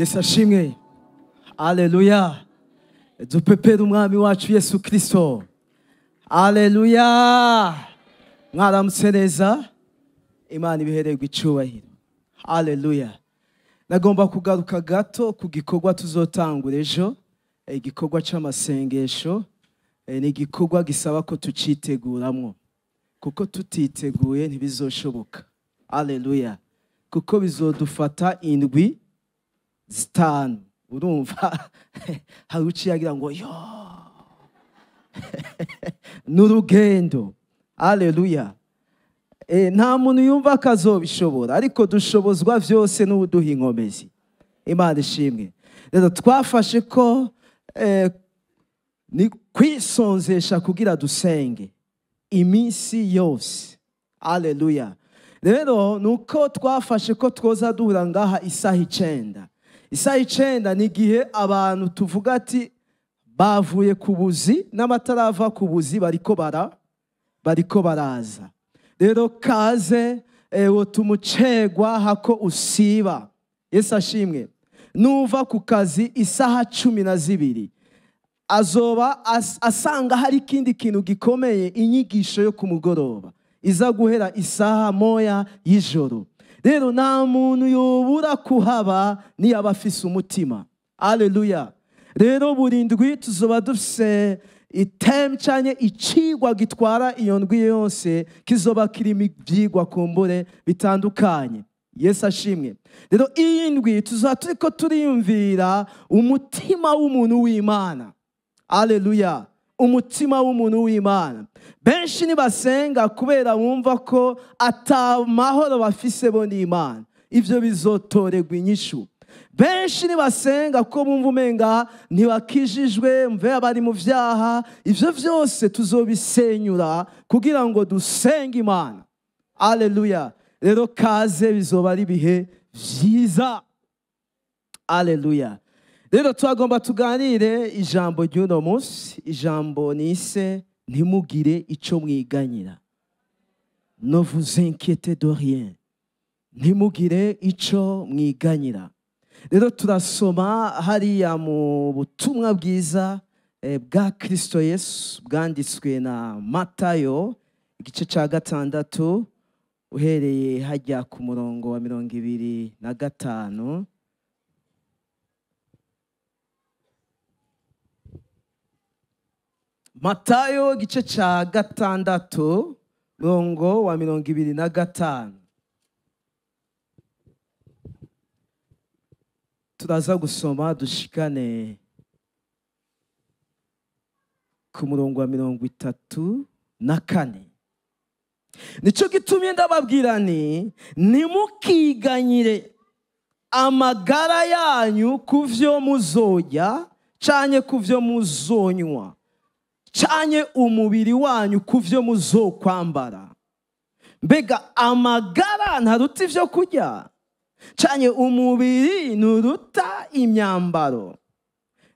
Yesu ashimwe. Aleluya. Dupepere umwami wacu Yesu Kristo. Aleluya. Mwaramutse neza. Imana ibihererwe icubahiro. Aleluya. Nagomba kugaruka gato ku gikorwa tuzotangura ejo, igikorwa c'amasengesho, ni igikorwa gisaba ko tuciteguramwo, kuko tutiteguye ntibizoshoboka. Aleluya. Kuko bizodufata indwi zitanu. Urumva hari uciye agira ngo yo n'urugendo. Aleluya. Nta muntu yumva akazobishobora, ariko dushobozwa vyose n'uduha inkomezi. Imana ishimwe. Rero twafashe ko ni kwisonzesha kugira dusenge iminsi yose. Aleluya. Rero nuko twafashe ko twoza duhura ngaha isaha 9. Isaha 9 ni gihe abantu tuvuga ati bavuye ku buzi n'amatarava ku buzi bariko baraza. Rero kaze tumucegwa hako usiba. Yesu ashimwe. Nuva ku kazi isaha 12 azoba asanga hari ikindi kintu gikomeye, inyigisho yo kumugoroba iza guhera isaha 1 y'ijoro. Rero nta muntu yobura kuhaba niyaba afise umutima. Aleluya. Rero buri ndwi tuzoba dufise item canke icigwa gitwara iyo ndwi yose, kizoba kirimo ivyigwa kumbure bitandukanye. Yesu ashimwe. Rero iyi ndwi tuzoba turiko turiyumvira umutima w'umuntu w'Imana. Aleluya. Umutima w'umuntu w'Imana. Benshi nibasenga kubera bumva ko ata mahoro bafise bo n'Imana. Ivyo bizotorerwa inyishu. Benshi nibasenga ko bumva umenga ntibakijijwe, mve abari mu vyaha. Ivyo vyose tuzobisenyura kugira ngo dusenge Imana. Aleluya. Rero kaze bizoba ari ibihe vyiza. Aleluya. Rero twagomba tuganire ijambo ry'uno munsi, ijambo nise ntimugire ico mwiganyira. Ne vous inquiétez de rien. Ntimugire ico mwiganyira. Rero turasoma hariya mu butumwa bwiza bwa Kristo Yesu bwanditswe na Matayo igice ca 6 uhereye hajya ku murongo wa 25. Matayo igice ca 6 murongo wa 25. Turaza gusoma dushikane ku murongo wa 34. Nico gitumye ndababwira nti nimukiganyire amagara yanyu kuvyo muzorya canke kuvyo muzonywa, canke umubiri wanyu kuvyo muzokwambara. Mbega amagara ntaruta ivyo kurya, canke umubiri nturuta imyambaro?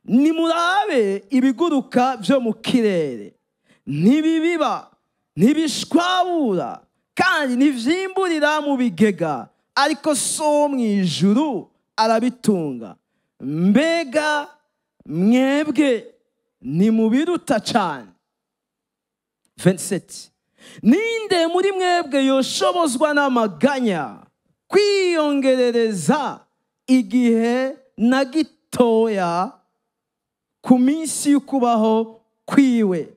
Nimurabe ibiguruka vyo mu kirere, ntibibiba, ntibishwabura, kandi ntivyimburira mu bigega, ariko so mw'ijuru arabitunga. Mbega mwebwe nimubiruta cane. 27. Ninde muri mwebwe yoshobozwa n'amaganya kwiyongerereza igihe na gitoya ku minsi y'ukubaho kwiwe?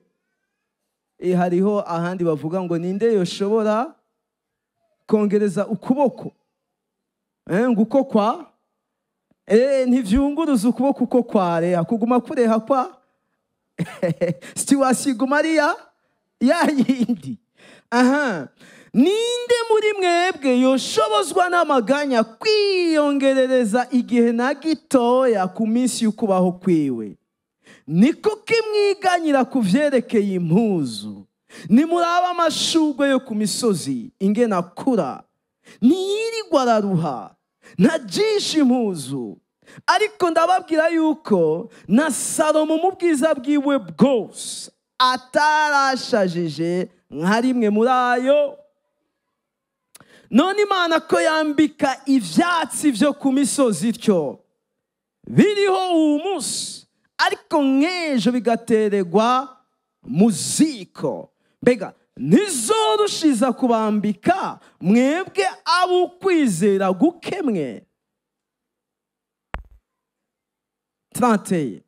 Hariho ahandi bavuga ngo ninde yoshobora kongereza ukuboko, nguko kwa ntivyunguruza ukuboko uko kwareha kuguma kureha kwa situwasiyo Mariya yayindi. Aha. Ninde muri mwebwe yoshobozwa n'amaganya kwiyongerereza igihe na gitoya ku minsi y'ukubaho kwiwe? Ni kuki mwiganyira ku vyerekeye impuzu? Nimuraba amashurwe yo ku misozi ingene akura, ntiyirirwa araruha, ntajisha impuzu. Ariko ndababwira yuko na Salomo mu bwiza bwiwe bwose atarashajije nka rimwe muri ayo. None Imana ko yambika ivyatsi vyo ku misozi ityo, Biriho uwu munsi, ariko nk'ejo bigatererwa mu ziko. Mbega ntizorushiza kubambika mwebwe ab'ukwizera gukemwe? 31.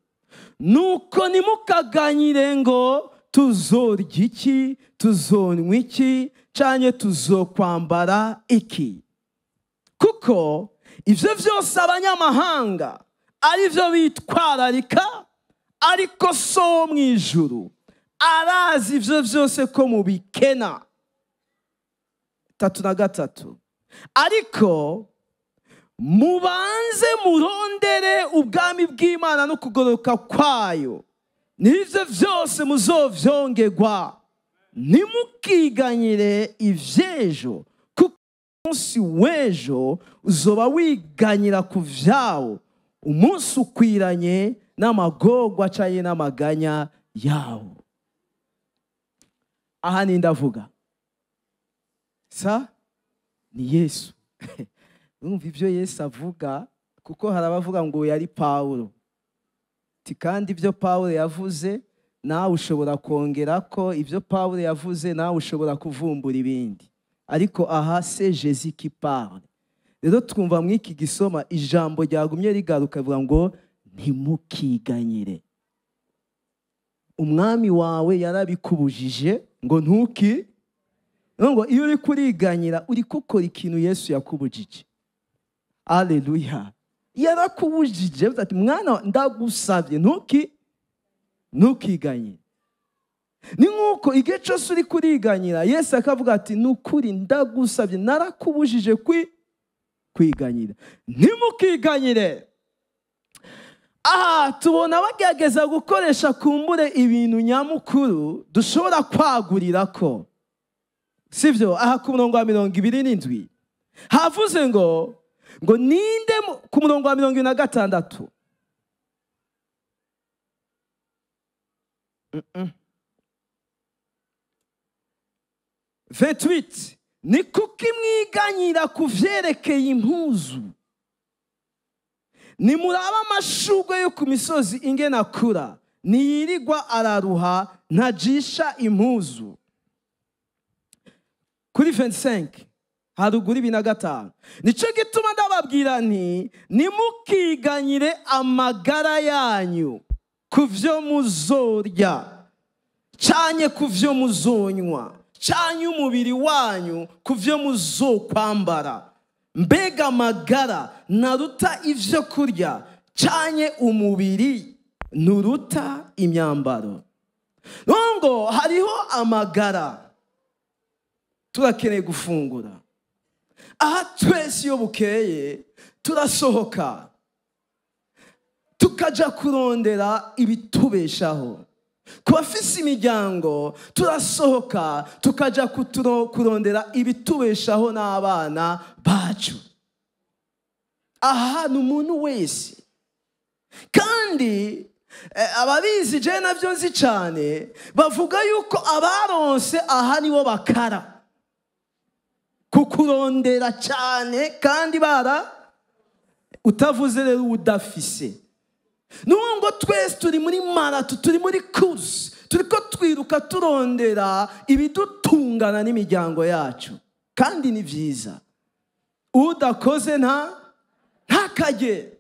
Nuko ntimukaganyire ngo tuzorya iki, tuzonywa iki, canke tuzokwambara iki, kuko ivyo vyose abanyamahanga ari vyo bitwararika, ariko So wo mw'ijuru arazi ivyo vyose ko mubikena. 33. Ariko mubanze murondere ubwami bw'Imana no kugororoka kwayo, n'ivyo vyose muzovyongerwa. Ntimukiganyire ivy'ejo, kuko umunsi w'ejo uzoba wiganyira ku vyawo. Umunsi ukwiranye n'amagorwa canke n'amaganya yawo. Aha ni ndavuga sa ni Yesu. Urumva ibyo Yesu avuga, kuko hari abavuga ngo yari Pawulo. Ti kandi ibyo Pawulo yavuze nawe ushobora kongera ko ibyo Pawulo yavuze nawe ushobora kuvumbura ibindi, ariko aha c'est Jésus qui parle. Rero twumva mw'iki gisoma ijambo ryagumye rigaruka rivuga ngo ntimukiganyire. Umwami wawe yarabikubujije ngo ntuki, ngo iyo uri kuriganyira uri gukora ikintu Yesu yakubujije. Alleluya. Yarakubujije ati mwana ndagusabye ntukiganyire. Ni nkuko igihe cyose uri kuriganyira Yesu akavuga ati nukuri ndagusabye narakubujije kwiganyira. Ntimukiganyire. Aha tubona bagerageza gukoresha kumbure ibintu nyamukuru dushobora kwagurira ko, sivyo? Aha ku murongo wa 27 havuze ngo ninde ku murongo wa 26 28 ni kuki mwiganyira ku vyerekeye impuzu? Nimuraba amashurwe yo ku misozi ingene akura, ntiyirirwa araruha, ntajisha impuzu. Kuri 25 haruguru 25, nico gituma ndababwira nti nimukiganyire amagara yanyu ku vyo muzorya, canke ku vyo muzonywa, canke umubiri wanyu ku vyo muzokwambara. Mbega amagara naruta ivyo kurya, canke umubiri nuruta imyambaro? Nongo hariho amagara turakeneye gufungura. Aha twese iyo bukeye turasohoka tukaja kurondera ibitubeshaho. Ku bafise imiryango turasohoka tukaja kurondera ibitubeshaho n'abana bacu. Aha ni umuntu wese. Kandi ababizi je navyo nzi cane bavuga yuko abaronse aha nibo bakara kukurondera cyane, kandi bara utavuze rero udafise. Nubwo twese turi muri marato, turi muri course, turiko twiruka turondera ibidutungana n'imiryango yacu, kandi ni vyiza. Udakoze ntakajye.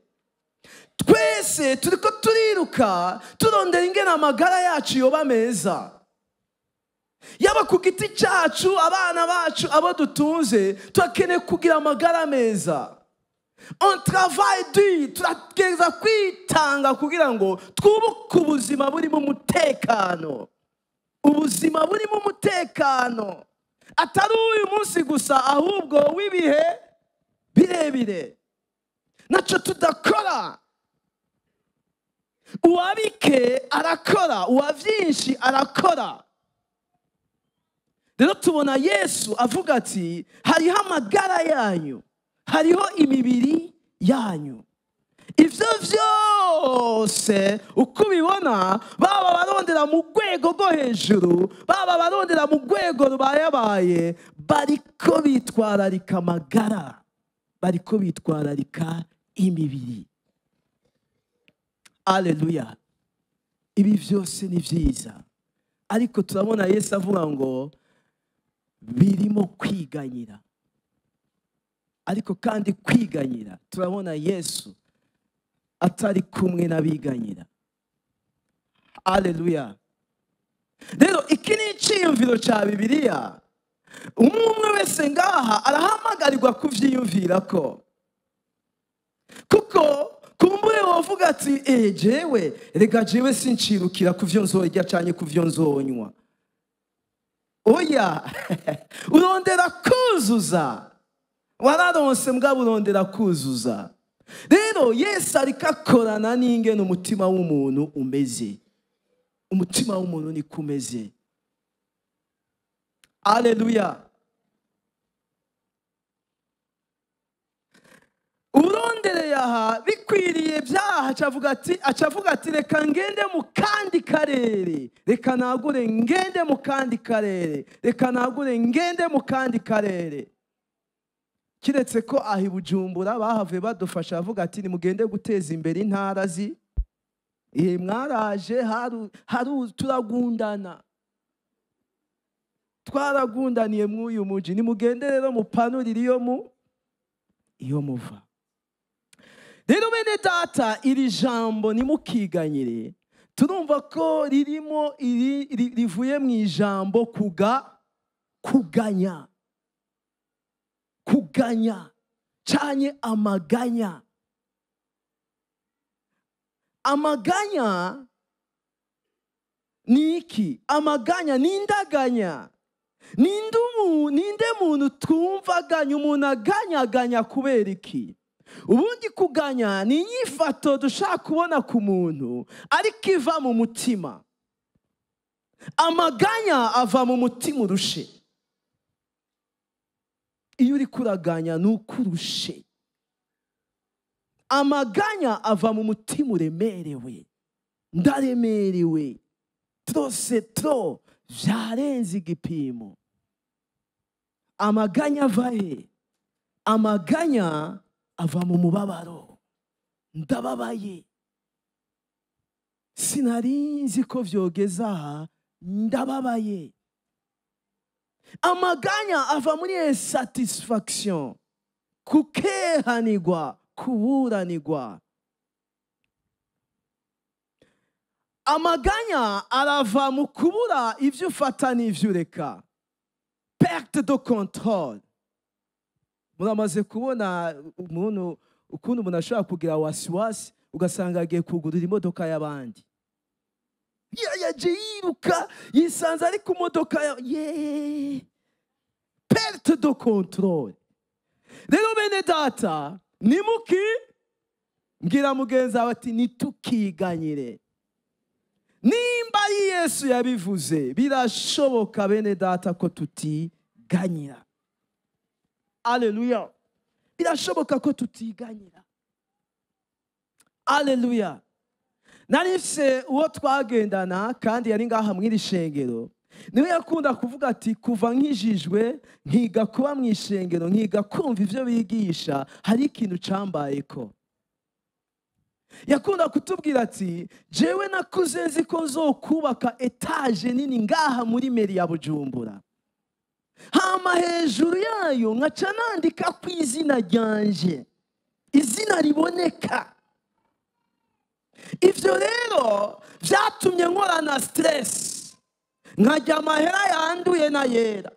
Twese turiko turiruka turondera ingene amagara yacu yoba meza, yaba ku giti cyacu, abana bacu, abo dutunze, turakeneye kugira amagara meza. On travaille dur, turagerageza kwitanga kugira ngo twubuke ubuzima burimo umutekano. Ubuzima burimo umutekano atari uyu munsi gusa, ahubwo w'ibihe birebire. Naco tudakora, uwabike arakora, uwavyinshi arakora. Rero tubona Yesu avuga ati hariho amagara yanyu, hariho imibiri yanyu. Ivyo vyose uko ubibona, baba barondera mu rwego rwo hejuru, baba barondera mu rwego rubayabaye, bariko bitwararika amagara, bariko bitwararika imibiri. Aleluya. Ibi vyose ni vyiza, ariko turabona Yesu avuga ngo birimo kwiganyira. Ariko kandi kwiganyira, turabona Yesu atari kumwe n'abiganyira. Aleluya. Rero iki ni iciyumviro ca Bibiliya. Umwe wese ngaha arahamagarirwa kuvyiyumvira ko, kuko kumbure wovuga ati jewe rega jewe sincirukira kuvyo nzorya canke kuvyo nzonywa. Oya, urondera kuzuza. Wararonse mbwa urondera kuzuza. Rero Yesu ariko akorana n'ingene umutima w'umuntu umeze. Umutima w'umuntu ni kumeze. Aleluya. Urondereye aha bikwiriye byaha, acavuga ati reka ngende mu kandi karere, reka nagure ngende mu kandi karere, reka nagure ngende mu kandi karere. Kiretse ko ahi Bujumbura bahavuye badufasha bavuga ati nimugende guteza imbere intara zi mwaraje haru turagundana, twaragundaniye mw'uyu muji, nimugende rero mupanurire iyo muva. Rero bene data, iri jambo nimukiganyire, turumva ko ririmo rivuye mu ijambo kuganya, kuganya canye amaganya. Amaganya ni iki? Amaganya ni indaganya. Ninde muntu twumvaganya? Umuntu aganyaganya kubera iki? Ubundi kuganya ni inyifato dushaka kubona ku muntu, ariko iva mu mutima. Amaganya ava mu mutima urushe. Iyo uri kuraganya nuko urushe. Amaganya ava mu mutima uremerewe. Ndaremerewe. Trop c'est trop. Vyarenze igipimo. Amaganya ava he? Amaganya ava mu mubabaro. Ndababaye. Sinarinzi ko vyogeza aha, ndababaye. Amaganya ava muri insatisfaction, kukehanigwa, kuburanigwa. Amaganya arava mu kubura ivyo ufata n'ivyo ureka. Perte de contrôle. Muramaze kubona umuntu ukuntu umuntu ashobora kugira wasiwasi, ugasanga agiye kugurira imodoka y'abandi. Yaje yiruka yisanze ari ku modoka ya perte de contrôle. Rero bene data, nimuki mbwira mugenzi wawe ati nitukiganyire. Nimba ari Yesu yabivuze, birashoboka bene data ko tutiganyira. Aleluya. Birashoboka ko tutiganyira. Aleluya. Narifise uwo twagendana kandi yari ngaha mw'iri shengero. Niwe yakunda kuvuga ati kuva nkijijwe nkiga kuba mu ishengero, nkiga kumva ivyo bigisha, hari ikintu cambayeko. Yakunda kutubwira ati jewe nakuze nzi ko nzokubaka etage nini ngaha muri meri ya Bujumbura, hama hejuru yayo nkaca nandika ku izina ryanje, izina riboneka. Ivyo rero vyatumye nkorana stress, nkajya amahera yanduye na yera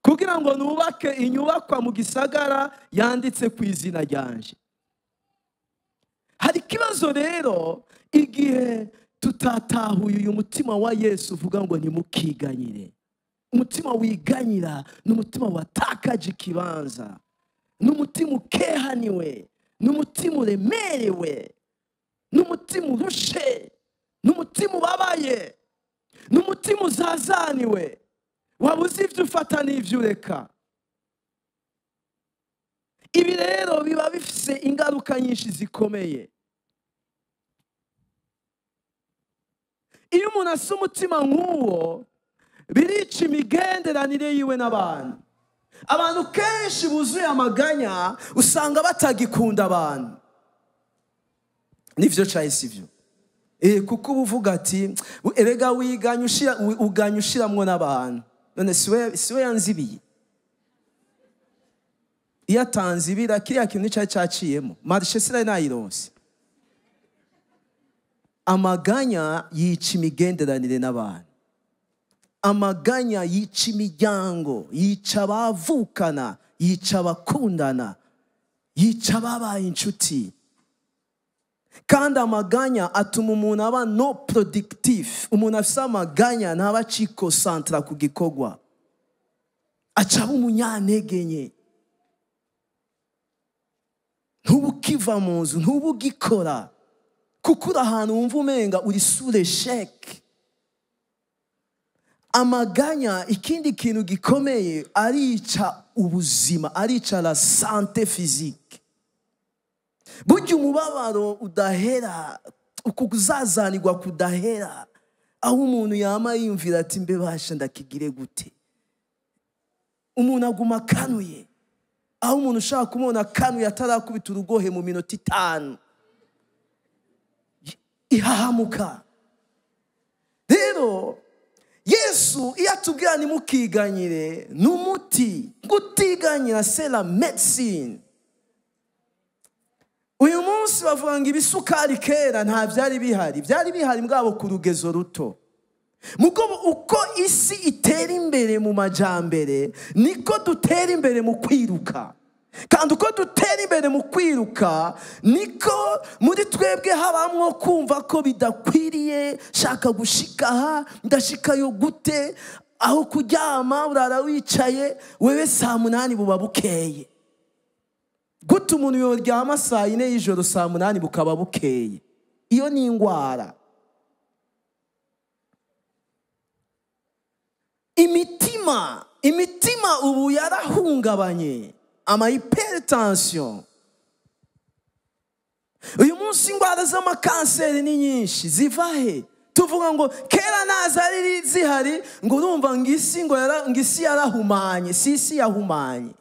kugira ngo nubake inyubakwa mu gisagara yanditse ku izina ryanje. Hari ikibazo rero igihe tutatahuye uyu mutima wa Yesu uvuga ngo ntimukiganyire. Umutima wiganyira ni umutima watakaje ikibanza, ni umutima ukehaniwe, ni umutima uremerewe, ni umutima urushe, ni umutima ubabaye, ni umutima uzazaniwe, wabuze ivyo ufata n'ivyo ureka. Ibi rero biba bifise ingaruka nyinshi zikomeye. Iyo umuntu asa umutima nk'uwo, birica imigenderanire yiwe n'abantu. Abantu kenshi buzuye amaganya usanga batagikunda abantu. Nivyo caye sivyo? Kuko ubuvuga ati erega wiganya ushira uganya ushiramwo n'abantu. None siwe yanzibiye. Iyo atanzibira kiriya kintu cari caciyemo. Marché sinari nayironse. Amaganya yica imigenderanire n'abantu. Amaganya yica imiryango, yica abavukana, yica abakundana, yica ababaye inshuti. Kandi amaganya atuma umuntu aba no productif. Umuntu afise amaganya ntaba acikonsantra ku gikorwa, aca aba umunyantege nke. Ntuba ukiva mu nzu, ntuba ugikora, kuko uri ahantu wumva umenga uri sous l'échec. Amaganya, ikindi kintu gikomeye, arica ubuzima, arica la santé physique. Burya umubabaro udahera, uku kuzazanirwa kudahera, aho umuntu yama yiyumvira ati mbe basha ndakigire gute. Umuntu aguma akanuye, aho umuntu ushaka kumubona akanuye atarakubita urugohe mu minota 5, ihahamuka. Rero Yesu iyo atubwira ntimukiganyire, ni umuti. Gutiganyira c'est la médecine. Uyu munsi bavuga ngo ibisukari kera nta byari bihari, byari bihari mugabo ku rugezo ruto. Mugabo uko isi itera imbere mu majambere, niko dutera imbere mu kwiruka. Kandi uko dutera imbere mu kwiruka, niko muri twebwe habamwo kumva ko bidakwiriye, shaka gushika aha, ndashikayo gute, aho kuryama urara wicaye, wewe saa 8 buba bukeye. Gute umuntu yoryama saa 4 y'ijoro saa 8 bukaba bukeye? Iyo ni ingwara. Imitima ubu yarahungabanye, ama hypertension. Uyu munsi ingwara z'amakanseri ni nyinshi, ziva he? Tuvuga ngo kera nazari zihari, ngo urumva ngo isi ngo isi yarahumanye, si isi yahumanye.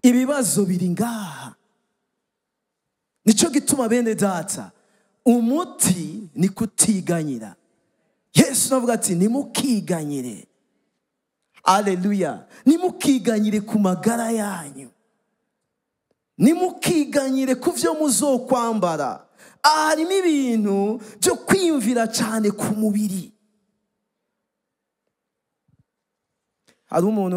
Ibibazo biri ngaha. Nico gituma bene data, umuti ni kutiganyira. Yesu navuga ati nimukiganyire. Haleluya. Nimukiganyire ku magara yanyu. Nimukiganyire ku vyo muzokwambara. Harimo ibintu byo kwiyumvira cyane ku mubiri. Hari umuntu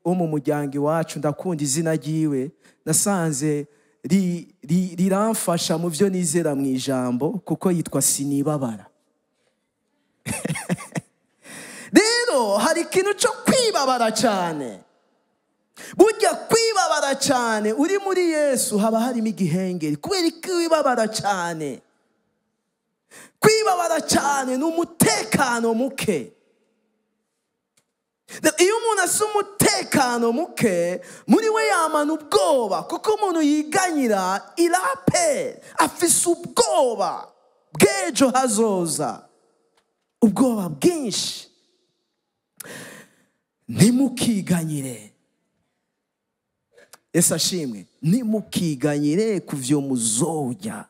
wo mu muryango iwacu, ndakunda izina ryiwe, nasanze riramfasha mu byo nizera mu ijambo, kuko yitwa Sinibabara. Rero hari ikintu cyo kwibabara cyane. Burya kwibabara cyane uri muri Yesu haba harimo igihengeri. Kubera iki wibabara cyane? Kwibabara cyane ni umutekano muke. Iyo umuntu asa umutekano muke, muri we yamana ubwoba, kuko umuntu yiganyira irape, afise ubwoba bw'ejo hazoza, ubwoba bwinshi. Ntimukiganyire. Yesu ashimwe. Ntimukiganyire ku vyo muzorya.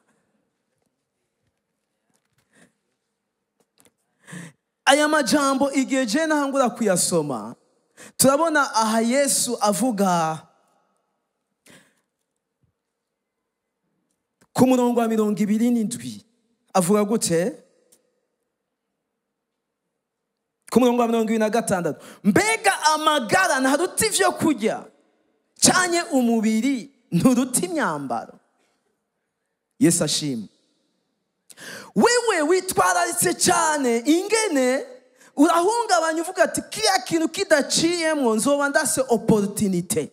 Aya majambo igihe je ntangura kuyasoma, turabona aha Yesu avuga ku murongo wa 27. Avuga gute? Ku murongo wa 26. Mbega amagara ntaruta ivyo kurya, canke umubiri nturuta imyambaro. Yesu ashimwe. Wewe witwararitse cyane ingene urahungabanya uvuga ati kiriya kintu kidaciyemwo nzoba ndase opportunité.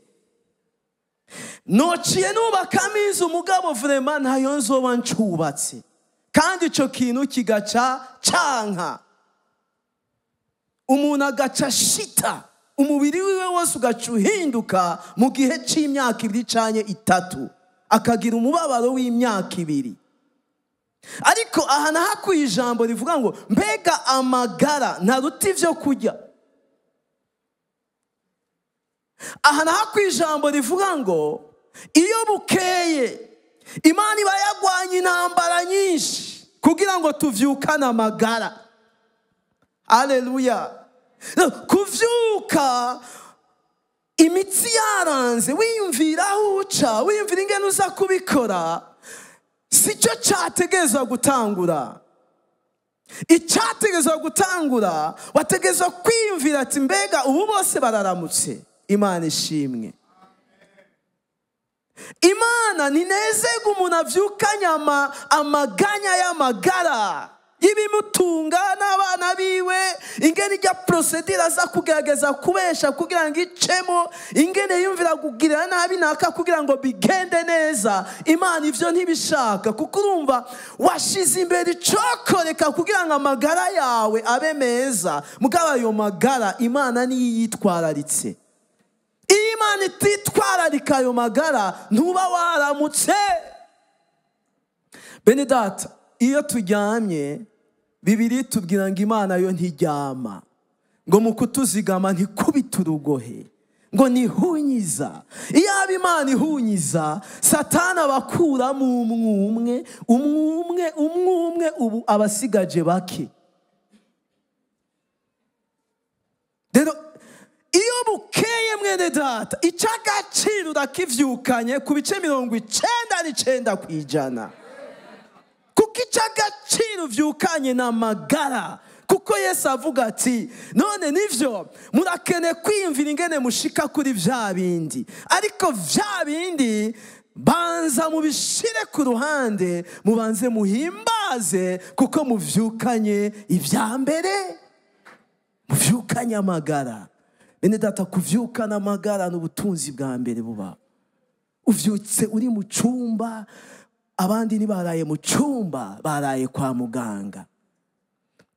Nociye nubakamo inzu mugabo vraiment ntayo nzoba ncubatse. Kandi ico kintu kigaca canka. Umuntu agaca shita, umubiri wiwe wose ugaca uhinduka mu gihe c'imyaka 2 canke 3, akagira umubabaro w'imyaka 2. Ariko aha nahakuye ijambo rivuga ngo mbega amagara ntaruta ivyo kurya. Aha nahakuye ijambo rivuga ngo iyo bukeye Imana iba yagwanye intambara nyinshi kugira ngo tuvyukane amagara. Aleluya. Kuvyuka imitsi yaranze, wiyumvira aho uca, wiyumvira ingene uza kubikora, sicyo cyategerezwa gutangura. Icyategerezwa gutangura, wategerezwa kwiyumvira ati mbega ubu bose bararamutse. Imana ishimwe. Imana ninezega umuntu avyukanye amaganya y'amagara y'ibimutunga n'abana biwe, ingene ijya procedure aza kugerageza kubesha kugira ngo icemo, ingene yumvira kugirira nabi naka kugira ngo bigende neza. Imana ivyo ntibishaka, kuko urumva washize imbere icokoreka kugira ngo amagara yawe abe meza. Mugabo ayo magara Imana niyo yitwararitse. Iyo Imana ititwararika ayo magara, ntuba waramutse. Bene data, iyo turyamye, Bibiri tubwira ngo Imana yo ntiryama, ngo mu kutuzigama ntikubite urugohe, ngo nihunyiza. Iyaba Imana ihunyiza, Satani abakuramo umwe umwe umwe umwe, ubu abasigaje bake. Rero iyo bukeye mwene data, icy'agaciro urakivyukanye ku bice 99%. Kuko icy'agaciro uvyukanye ni amagara. Kuko Yesu avuga ati none nivyo murakene kwiyumvira ingene mushika kuri vya bindi, ariko vya bindi banza mubishire ku ruhande, mubanze muhimbaze, kuko muvyukanye ivya mbere, muvyukanye amagara. Bene data, kuvyukana amagara ni ubutunzi bwa mbere buba. Uvyutse uri mu cumba, abandi ntibaraye mu cumba, baraye kwa muganga.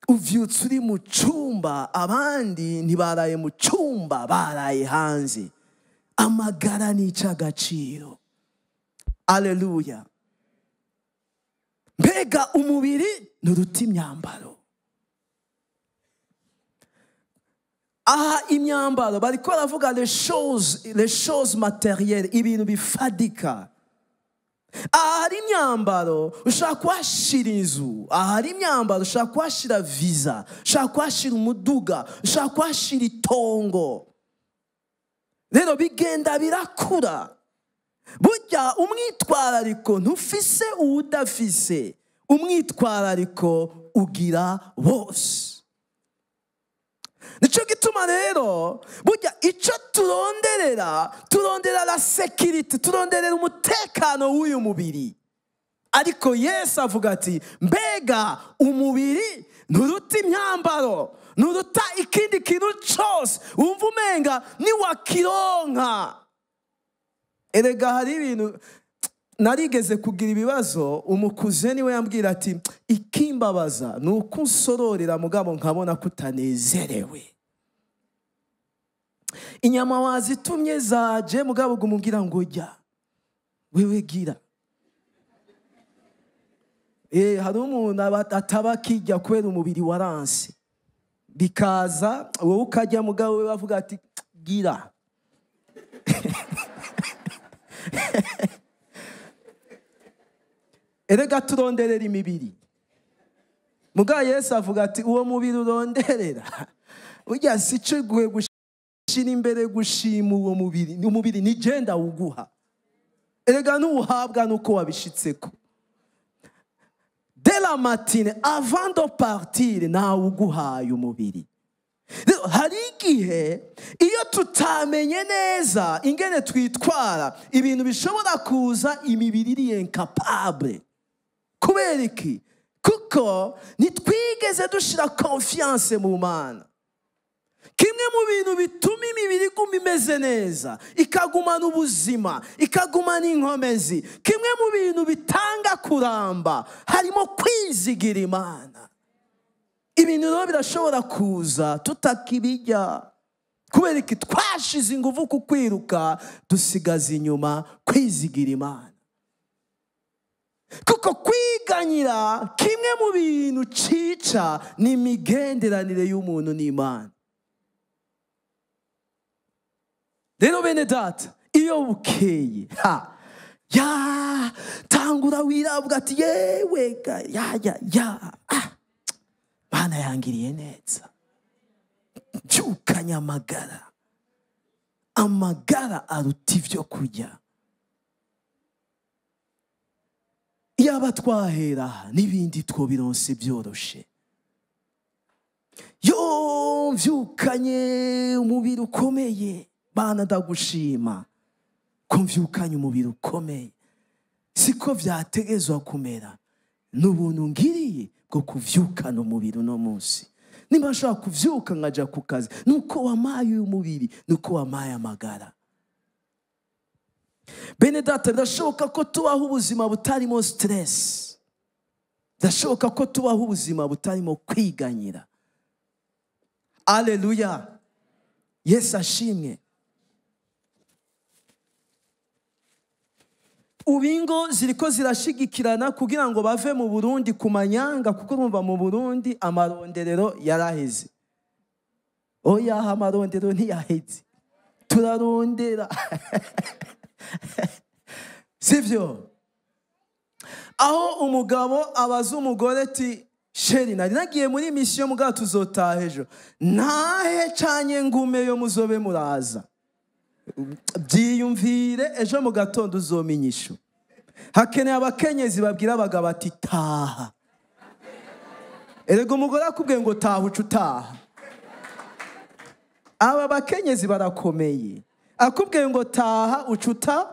Uvyutse uri mu cumba, abandi ntibaraye mu cumba, baraye hanze. Amagara ni icy'agaciro. Aleluya. Mbega umubiri nturuta imyambaro. Aha imyambaro bariko baravuga les choses matérielles, ibintu bifadika. Ahari imyambaro ushaka kuhashira inzu, ahari imyambaro ushaka kuhashira visa, ushaka kuhashira umuduga, ushaka kuhashira itongo. Rero bigenda birakura. Burya umwitwarariko ntufise uwudafise, umwitwarariko ugira bose. Nico gituma rero burya ico turonderera, turondera la sécurité, turonderera umutekano w'uyu mubiri. Ariko Yesu avuga ati mbega umubiri nturuta imyambaro, nturuta ikindi kintu cyose wumva umenga niwakironka. Erega hari ibintu narigeze kugira ibibazo, umukuze niwe yambwira ati ikimbabaza ni uko unsororera mugabo nkabona kutanezerewe. Inyama wazitumye zaje mugabo gumumbwira ngo jya wewe gira. Hari umuntu ataba kijya kubera umubiri waranse, bikaza wowe ukajya mugabo we bavuga ati gira. Erega turonderera imibiri. Muga Yesu avuga ati uwo mubiri uronderera ujya sico guhe gushira imbere gushima uwo mubiri, umubiri ni genda uguha. Erega nuhabwa nuko wabishitseko. Dès la matinée avant de partir na uguhaye umubiri. Hari igihe iyo tutamenye neza ingene twitwara, ibintu bishobora kuza imibiri iri incapable. Kubera iki? Kuko ntitwigeze dushira confiance mu Mana. Kimwe mu bintu bituma imibiri iguma imeze neza, ikagumana ubuzima, ikagumana inkomezi, kimwe mu bintu bitanga kuramba harimo kwizigira Imana. Ibintu rero birashobora kuza tutakibijya kubera iki? Twashize ingufu ku kwiruka, dusigaza inyuma kwizigira Imana. Kuko kwiganyira kimwe mu bintu cica ni imigenderanire y'umuntu n'Imana. Rero bene data, iyo bukeye, ha Ya tangura wiravuga ati yewe ya ya ya, ah, Mana yangiriye neza, mbyukanye amagara, amagara aruta ibyo kurya. Yaba twahera n'ibindi twobironse byoroshe. Yo mvyukanye umubiri ukomeye, Bana ndagushima ko mvyukanye umubiri ukomeye. Siko vyategezwa kumera, n'ubuntu ngiriye bwo kuvyukana umubiri uno munsi. Nimba nshobora kuvyuka nkaja ku kazi, nuko wamaye uyu mubiri, nuko wamaye amagara. Bene data, birashoboka ko tubaho ubuzima butarimo stress, birashoboka ko tubaho ubuzima butarimo kwiganyira. Alleluya, Yesu ashimwe. Ubu ingo ziriko zirashigikirana kugira ngo bave mu Burundi ku manyanga, kuko urumva mu Burundi amaronderero yaraheze. Oya, amarondero ntiyaheze, turarondera. Sivyo? Aho umugabo abaza umugore ati chéri, nari nagiye muri mission mugabo tuzotaha ejo, ntahe canye ngume yo muzobe muraza, byiyumvire ejo mu gatondo uzomenya ishu. Hakeneye abakenyezi babwira abagabo ati taha. Erega umugore akubwiye ngo taha uca utaha. Aba bakenyezi barakomeye, akubwiye ngo taha uca utaha,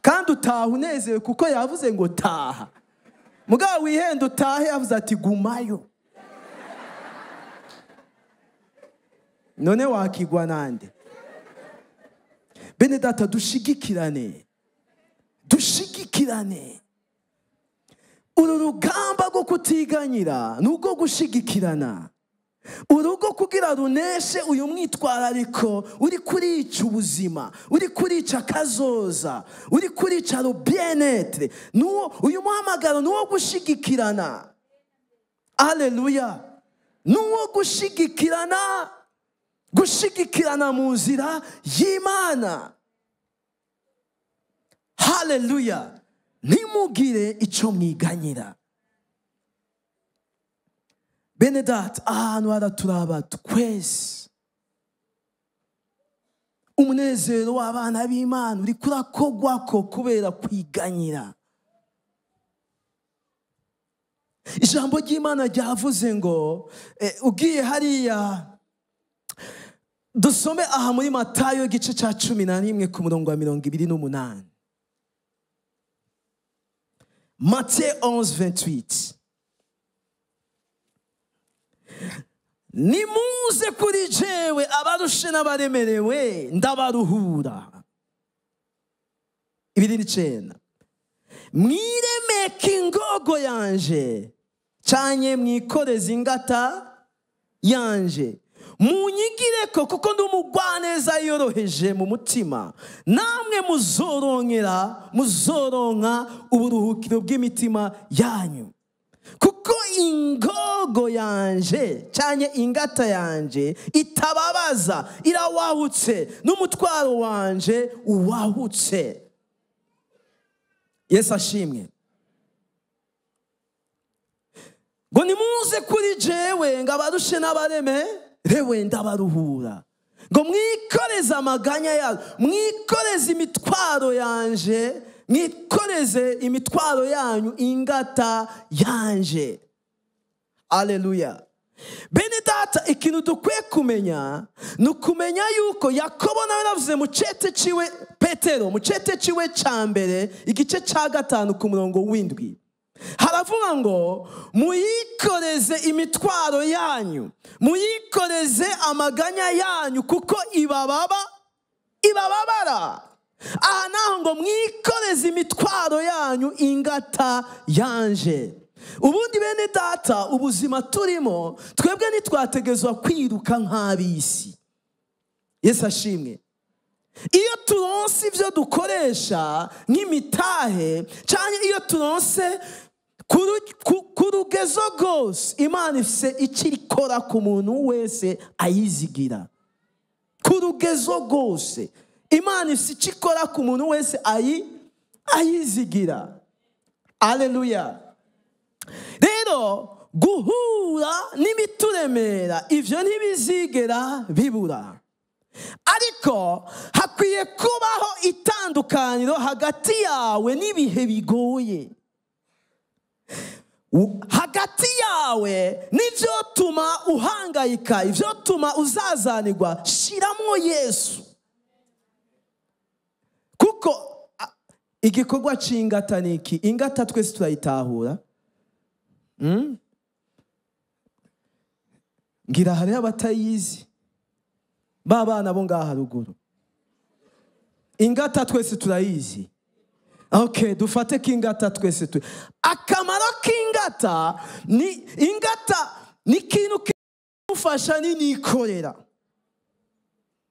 kandi utaha unezerewe kuko yavuze ngo taha. Mugabo wihenda utahe, yavuze ati gumayo. None wakigwa nande? Bene data, dushigikirane, dushigikirane. Uru rugamba rwo kutiganyira ni urwo gushigikirana. Urugo kugira runeshe uyu mwitwarariko uri kurica ubuzima, uri kurica akazoza, uri kurica le bien-être, nuwo uyu muhamagaro nuwo gushigikirana. Alleluya, nuwo gushigikirana, gushigikirana mu nzira y'Imana. Haleluya, ntimugire ico mwiganyira. Bene data, ahantu haraturaba twese. Umunezero w'abana b'Imana uri kurakogwako kubera kwiganyira. Ijambo ry'Imana ryavuze ngo ugiye hariya, dusome aha muri Matayo igice ca 11 ku murongo wa 28. Matthieu 11:28. Nimuze kuri jewe abarushe n'abaremerewe, ndabaruhura. 29. Mwiremeke ingogo yanje, canye mwikoreze ingata yanje, munyigireko kuko ndi umugwaneza yoroheje mu mutima, namwe muzoronka uburuhukiro bw'imitima yanyu. Kuko ingogo yanje canye ingata yanje itababaza, irawahutse, n'umutwaro wanje uwahutse. Yesu ashimwe. Ngo nimuze kuri jewe ngo abarushe n'abareme rewe ndabaruhura. Ngo mwikoreze amaganya yawe, mwikoreze imitwaro yanje, mwikoreze imitwaro yanyu ingata yanje. Alleluya. Bene data, ikintu dukwiye kumenya ni ukumenya yuko Yakobo nawe navuze mu cete ciwe, Petero mu cete ciwe ca mbere igice ca 5 ku murongo w'7, haravuga ngo muyikoreze imitwaro yanyu, muyikoreze amaganya yanyu, kuko ibababara. Aha naho ngo mwikoreze imitwaro yanyu ingata yanje. Ubundi bene data, ubuzima turimo twebwe ntitwategezwa kwiruka nk'abisi. Yesu ashimwe. Iyo turonse ivyo dukoresha nk'imitahe, canke iyo turonse ku rugezo rwose, Imana ifise ico ikora ku muntu wese ayizigira. Ku rugezo rwose Imana ifise ico ikora ku muntu wese Ayizigira. Aleluya. Rero guhura n'imituremera ivyo ntibizigera bibura. Ariko hakwiye kubaho itandukaniro hagati yawe n'ibihe bigoye. Hagati yawe n'ivyo tuma uhangayika, ivyo tuma uzazanirwa, shiramwo Yesu. Kuko igikorwa c'ingata niki? Ingata twese turayitahura. Ngira hari abatayizi. Babana bo ngaha ruguru. Ingata twese turayizi. Okay, dufate k'ingata twese tu. Akamaro k'ingata ni ingata ni kintu kufasha ni nikorera.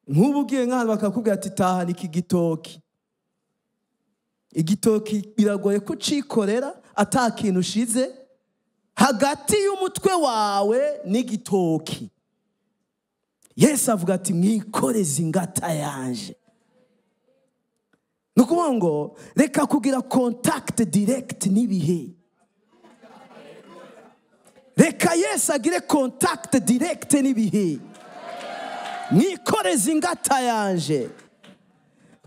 Nk'ubu ugiye nk'ahantu bakakubwira ati taha ni kigitoki. Igitoki biragoye kucikorera ata kintu ushize hagati y'umutwe wawe n'igitoki. Yesu avuga ati mwikoreze ingata yanje. Nukuvuga ngo reka kugira contact direct n'ibihe. Reka Yesu agire contact direct n'ibihe. Mwikoreze ingata yanje.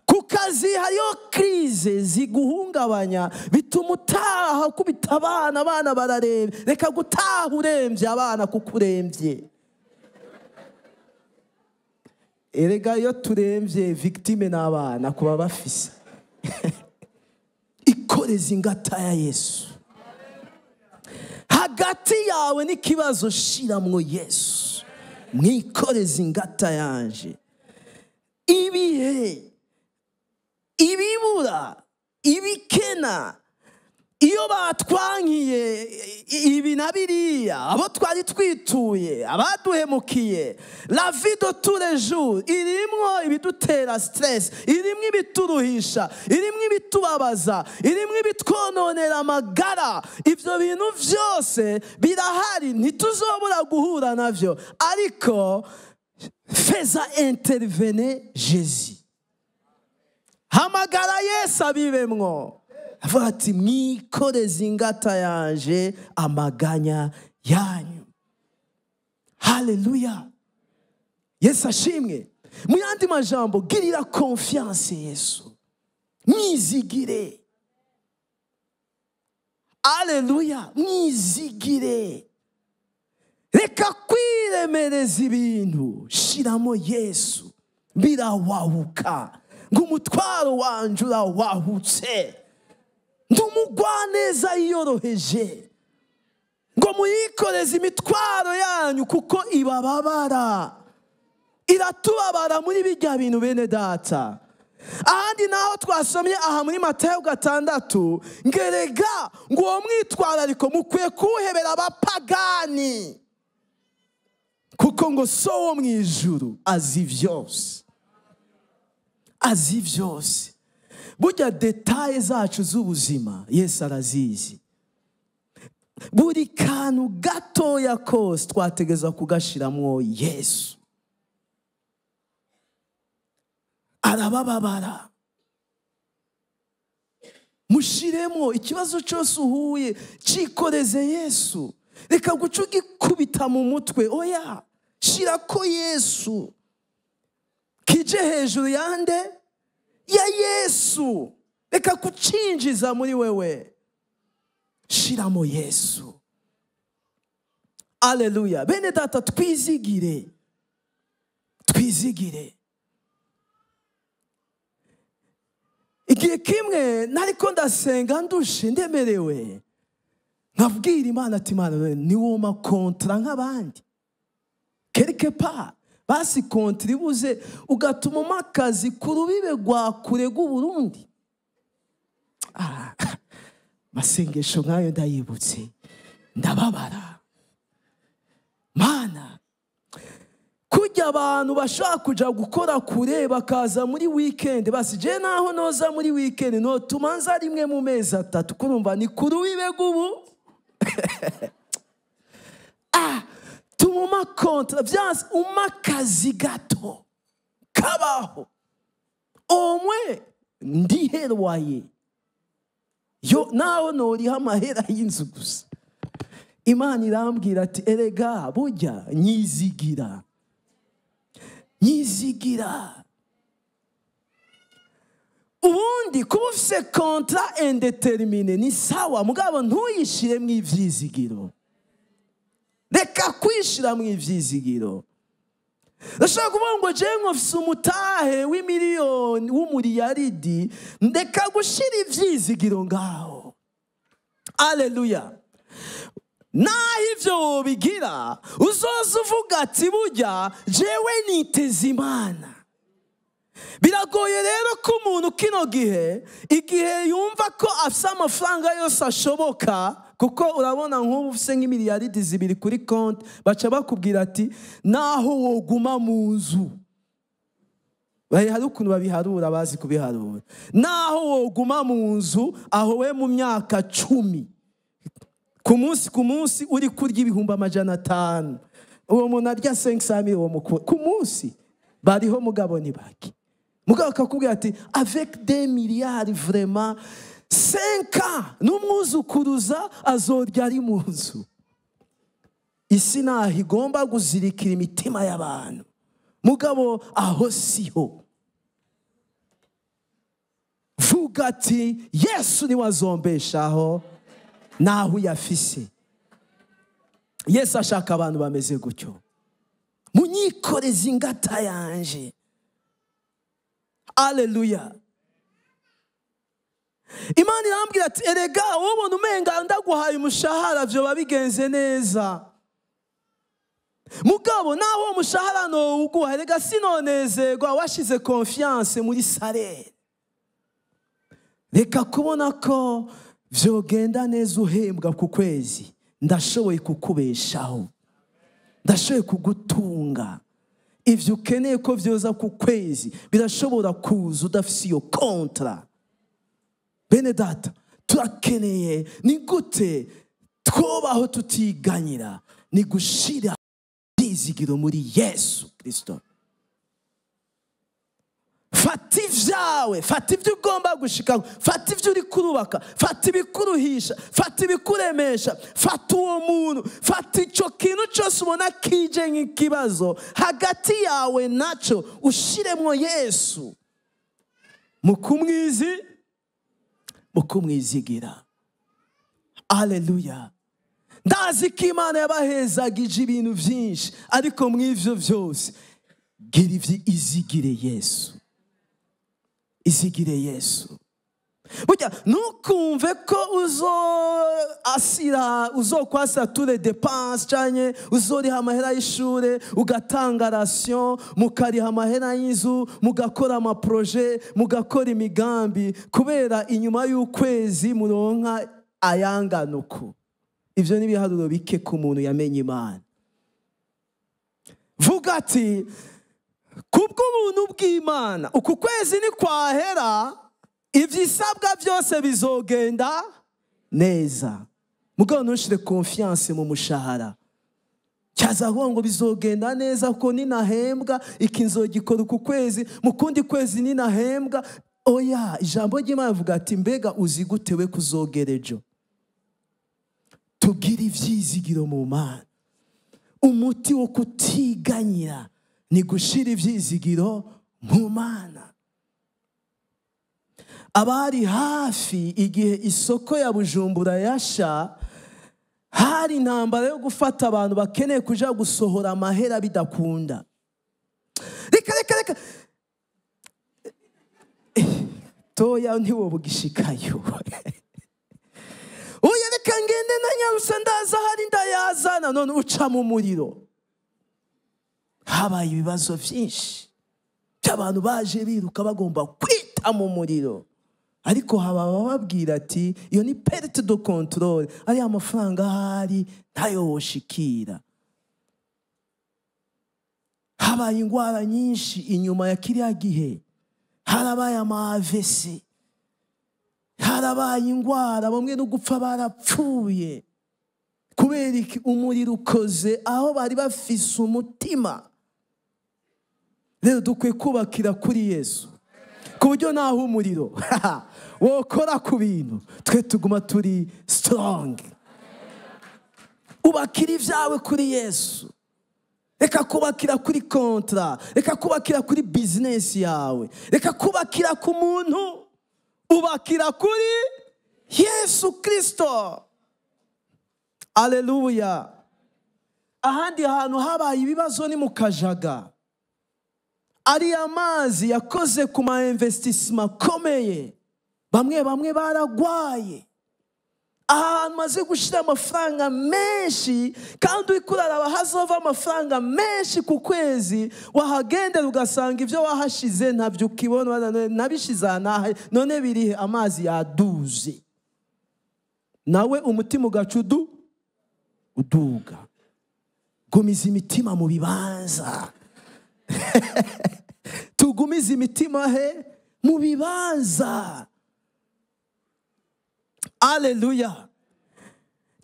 Ku kazi hariyo crise ziguhungabanya bituma utaha kubita abana, abana bararembye. Reka gutaha urembye abana kuko urembye. Erega iyo turembye victime n'abana kuba bafise. Ikoreze ingata ya Yesu. Hagati yawe n'ikibazo shiramwo Yesu. Mwikoreze ingata yanje. Ibihe, ibibura, ibikena, iyo batwankiye ibi na biriya, abo twari twituye, abaduhemukiye, la vie de tous les jours irimwo ibidutera stress, irimwo ibituruhisha, irimwo ibitubabaza, irimwo ibitwononera amagara. Ivyo bintu vyose birahari, ntituzobura guhura navyo, ariko feza intervenir Jésus. Hamagara Yesu abibemwo. Avuga ati mwikoreze ingata yanje amaganya yanyu. Haleluya. Yesu ashimwe. Mu yandi majambo, girira confiance Yesu. Mwizigire. Haleluya. Mwizigire. Reka kwiremereza ibintu, shiramo Yesu. Birawahuka. Ngo umutwaro wanje urawahutse. Ndumugwaneza yiyoroheje. Ngo muyikoreze imitwaro yanyu kuko ibababara. Iratubabara muri bijya bintu bene data. Ahandi naho twasomye aha muri Matayo 6, ngerega ngo uwo mwitwarariko mukwiye kuwuhebera abapagani. Kuko ngo so wo mu ijuru azi vyose. Azi vyose. Burya detaye zacu z'ubuzima Yesu arazizi. Buri kantu gatoya kose twategezwa kugashiramwo Yesu. Arabababara. Mushiremo ikibazo cyose uhuye, cikoreze Yesu. Reka guca ugikubita mu mutwe, oya, shirako Yesu. Kije hejuru yande ya Yesu. Reka kucinjiza muri wewe. Shiramo Yesu. Haleluya. Bene data twizigire. Twizigire. Igihe kimwe nariko ndasenga ndushe ndemerewe. Nkabwira Imana ati Imana ni woma kontra nk'abandi. Quelque part basi kontribuze ugatuma umakazi ku rubibe rwa kure rw'Uburundi. Masengesho nkayo ndayibutse ndababara. Mana, kujya abantu bashaka kuja gukora kure bakaza muri weekend, basi je naho noza muri weekend no tumanza rimwe mu mezi atatu kurumva ni ku rubibe rw'ubu. Tumuma kontra vyanse umakazi gato kabaho omwe ndiherwaye. Yo naho noriha amahera y'inzu gusa. Imana irambwira ati erega burya nyizigira. Nyizigira. Ubundi kuba ufise contrat indéterminé ni sawa, mugabo ntuyishiremwo ivyizigiro. Reka kwishiramwo ivyizigiro. Ndashaka kuvuga ngo jewe mfise umutahe w'imiliyoni w'umuriyaridi, ndeka gushira ivyizigiro ngaho. Alleluya. Naho ivyo wobigira, uzoza uvuga ati burya jewe niteze Imana. Biragoye rero ko umuntu kino gihe, igihe yumva ko afise amafaranga yose ashoboka, kuko urabona nk'ubu ufise nk'imiliyaridi 2 kuri konti, baca bakubwira ati naho woguma mu nzu. Hari ukuntu babiharura, bazi kubiharura. Naho woguma mu nzu, aho we mu myaka 10. Ku munsi uri kurya 500,000. Uwo muntu arya 500,000 uwo mukuru ku munsi. Bariho mugabo ni baki. Mugabo akakubwira ati avec 2 milliards vraiment 5 ans n'umwuzukuruza azorya ari mu nzu. Isi naho igomba guzirikira imitima y'abantu. Mugabo aho siho. Vuga ati Yesu ni wazombeshaho naho yafise. Yesu ashaka abantu bameze gutyo. Munyikoreze ingata yanje. Alleluya. Imana irambwira ati erega ubona umenga ndaguhaye umushahara vyo babigenze neza. Mugabo naho uwo mushahara no uguha, erega sinonezerwa washize confiance muri salaire. Reka kubona ko vyogenda neza uhembwa ku kwezi. Ndashoboye kukubeshaho. Ndashoboye kugutunga. Ivyo ukeneye ko vyoza ku kwezi birashobora kuza udafise iyo kontra. Bene data, turakeneye ni gute twobaho tutiganyira, ni gushira ivyizigiro muri Yesu Kristo. Fata ivyawe, fata ivyo ugomba gushikaho, fata ivyo uri kurubaka, fata ibikuruhisha, fata ibikuremesha, fata uwo muntu, fata ico kintu cose ubona kije nk'ikibazo hagati yawe naco, ushiremwo Yesu. Mu kumwizigira. Alleluya. Ndazi ko Imana yabahezagije ibintu vyinshi, ariko mw'ivyo vyose gira ivyo izigire Yesu. Izigire Yesu. Burya ntukumve ko uzokwasira tous les dépenses canke uzoriha amahera y'ishure, ugatanga ration, mukariha amahera y'inzu, mugakora amaproje, mugakora imigambi, kubera inyuma y'ukwezi muronka ayanganuko. Ivyo ni ibiharuro bike ku muntu yamenye Imana. Vuga ati kubw'ubuntu bw'Imana uku kwezi ni kwahera, ivyisabwa byose bizogenda neza. Mugabo ntushire confiance mu mushahara. Cyaza ngo bizogenda neza ko ninahembwa iki nzogikora uku kwezi, mu kundi kwezi ninahembwa. Oya, ijambo ry'Imana rivuga ati mbega uzi gute we kuzogera ejo. Tugira ivyizigiro mu Mana. Umuti wo kutiganyira ni gushira ivyizigiro mu Mana. Abari hafi igihe isoko ya Bujumbura yasha, hari intambara yo gufata abantu bakeneye kuja gusohora amahera bidakunda. Reka reka reka. Toya ntiwobugishikayo. Oya reka ngende na nyarusa ndaza hari ndayazana, none uca mu muriro. Habaye ibibazo vyinshi by'abantu baje biruka bagomba kwita mu muriro. Ariko haba bababwira ati iyo ni perte de contrôle, ari amafaranga ahari ntayo woshikira. Habaye ingwara nyinshi inyuma ya kiriya gihe. Harabaye ama AVC, harabaye ingwara, bamwe no gupfa barapfuye kubera iki? Umuriro ukoze aho bari bafise umutima. Rero dukwiye kubakira kuri Yesu. Ku buryo naho umuriro wokora ku bintu, twe tuguma turi strong. Ubakira ibyawe kuri Yesu. Reka kubakira kuri kontra, reka kubakira kuri business yawe, reka kubakira ku muntu, ubakira kuri Yesu Kristo. Aleluya. Ahandi hantu habaye ibibazo ni mu Kajaga. Ariya mazi yakoze ku ma investissement akomeye, bamwe baragwaye. Ahantu maze gushira amafaranga menshi, kandi uri kuraraba hazova amafaranga menshi ku kwezi, wahagendera ugasanga ibyo wahashize ntabyo ukibona, nabishize aha none birihe? Amazi yaduze, nawe umutima ugaca uduga. Gumiza imitima mu bibanza. Tugumize imitima he? Mu bibanza. Aleluya.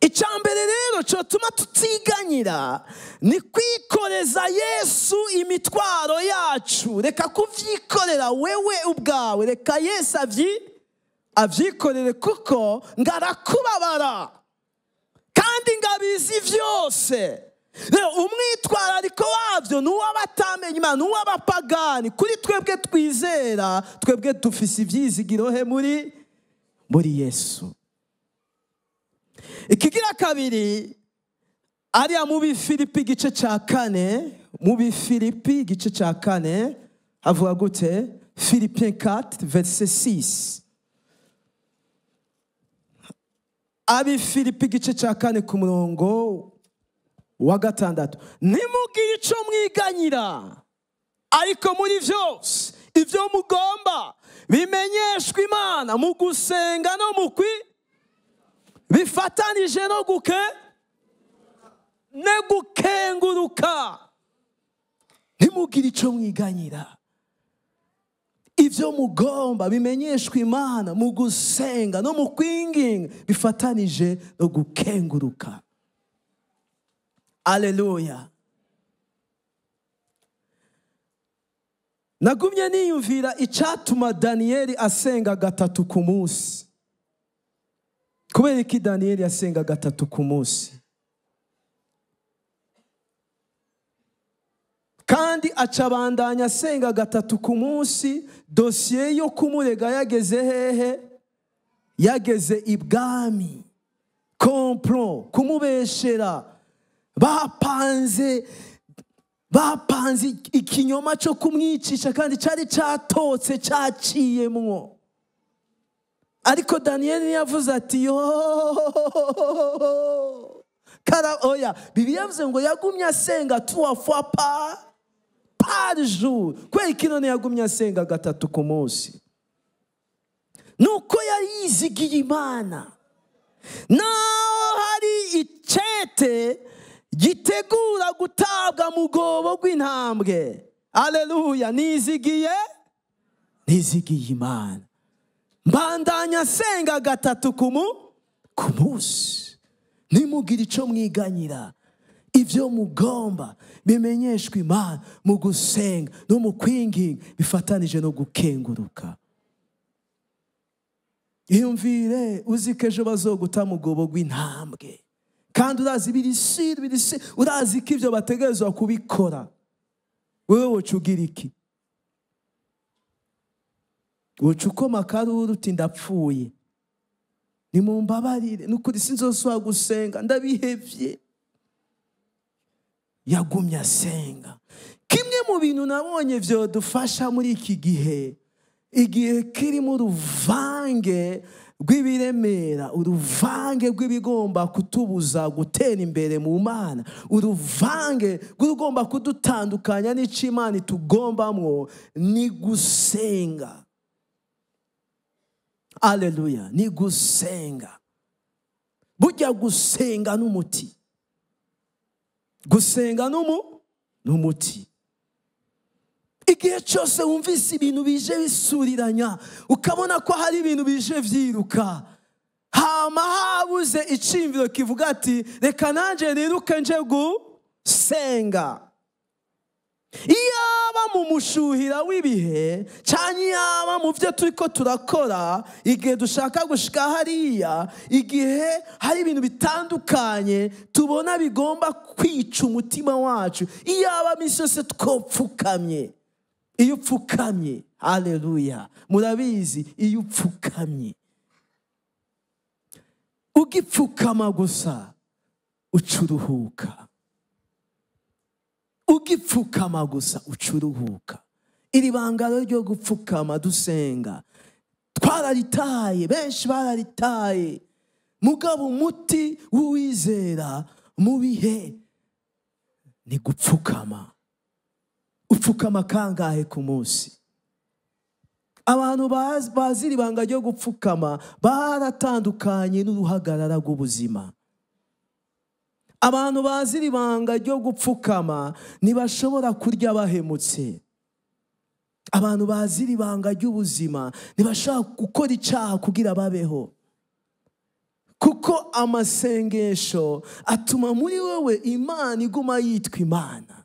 Icambere rero cyotuma tutiganyira ni kwikoreza Yesu imitwaro yacu. Reka kuvyikorera wewe ubwawe, reka Yesu avyikorere, kuko ngarakubabara kandi ngabizi vyose. Rero umwitwarariko wavyo nuw'abatamenye Imana, nuw'abapagani. Kuri twebwe twizera, twebwe dufise ivyizigiro he? Muri Yesu. Ikigira kabiri, ariya mu Bifilipi igice ca 4, mu Bifilipi igice ca 4 havuga gute? Philippiens 4 verset 6. Abifilipi igice ca 4 ku murongo wa 6. Ntimugire ico mwiganyira, ariko muri vyose ivyo mugomba bimenyeshwe Imana mu gusenga no mu kwi bifatanije no gukenguruka. Ntimugire ico mwiganyira, ivyo mugomba bimenyeshwe Imana mu gusenga no mu kwinginga bifatanije no gukenguruka. Aleluya. Nagumye niyumvira icatuma Daniyeli asenga 3 ku munsi. Kubera iki Daniyeli asenga 3 ku munsi? Kandi acabandanya asenga 3 ku munsi, dosiye yo kumurega yageze hehe? Yageze ibwami. Complot, kumubeshera. Bapanze ikinyoma cyo kumwicisha, kandi cyari cyatotse cyaciyemwo. Ariko Daniyeli yavuze ati yo kara oya. Bibiliya yavuze ngo yagumye asenga 3 fois par jour. Kubera iki none yagumye asenga 3 ku munsi? Nuko yari yizigiye Imana. Naho hari icete gitegura gutabwa mu gobo rw'intambwe. Aleluya. Nizigiye Imana. Mbandanya asenga 3 ku munsi. Ntimugire ico mwiganyira, ivyo mugomba bimenyeshwe Imana mu gusenga no mu kwinginga bifatanije no gukenguruka. Iyumvire uzi ko ejo bazoguta mu gobo rw'intambwe, kandi urazi birisi, urazi ko ivyo bategerezwa kubikora. Wewe woca ugira iki? Woca ukoma akaruru uti ndapfuye, nimumbabarire, nukuri sinzosubira gusenga, ndabihevye. Yagumye asenga. Kimwe mu bintu nabonye vyodufasha muri iki gihe, igihe kirimo uruvange rw'ibiremera, uruvange rw'ibigomba kutubuza gutera imbere mu Mana, uruvange rw'urugomba kudutandukanya n'ico Imana itugombamwo, ni gusenga. Aleluya. Ni gusenga. Burya gusenga n'umuti. Gusenga n'umuti. Igihe cyose wumvise ibintu bije bisuriranya, ukabona ko hari ibintu bije vyiruka, hama habuze iciyumviro kivuga ati reka nanje niruke nje gusenga. Iyaba Iyaba mu mushuhira w'ibihe cyangwa iyaba mu byo turiko turakora, igihe dushaka gushika hariya, igihe hari ibintu bitandukanye tubona bigomba kwica umutima wacu, iyaba misi yose twopfukamye. Iyo upfukamye, haleluya, murabizi, iyo upfukamye, ugipfukama gusa ucuruhuka. Ugipfukama gusa ucuruhuka. Iri banga ryo gupfukama dusenga twararitaye, benshi bararitaye. Mugabo umuti w'uwizera mu bihe ni gupfukama. Upfukama kangahe ku munsi? Abantu bazi iri banga ryo gupfukama baratandukanye n'uruhagarara rw'ubuzima. Abantu bazi iri banga ryo gupfukama ntibashobora kurya bahemutse. Abantu bazi iri banga ry'ubuzima ntibashobora gukora icyaha kugira babeho. Kuko amasengesho atuma muri wewe Imana iguma yitwa Imana.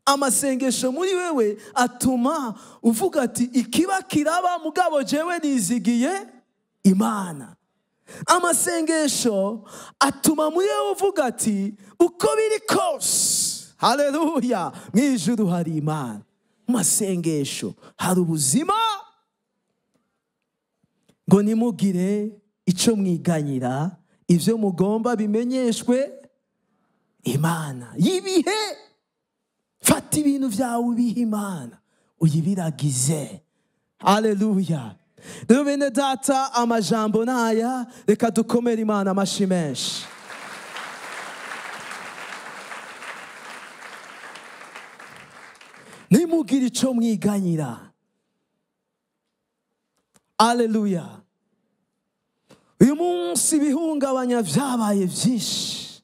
Amasengesho muri wewe atuma uvuga ati ikiba kiraba mugabo jewe nizigiye Imana. Amasengesho atuma muri wewe uvuga ati uko biri kose, haleluya, mu ijuru hari Imana. Masengesho hari ubuzima. Ngo nimugire ico mwiganyira, ivyo mugomba bimenyeshwe Imana y'ibihe. Fata ibintu vyawe ubihe Imana, uyibiragize. Haleluya. Rero bene data, amajambo naya, reka dukomere Imana amashi menshi. Nimugire ico mwiganyira. Haleluya. Uyu munsi ibihungabanya vyabaye vyinshi.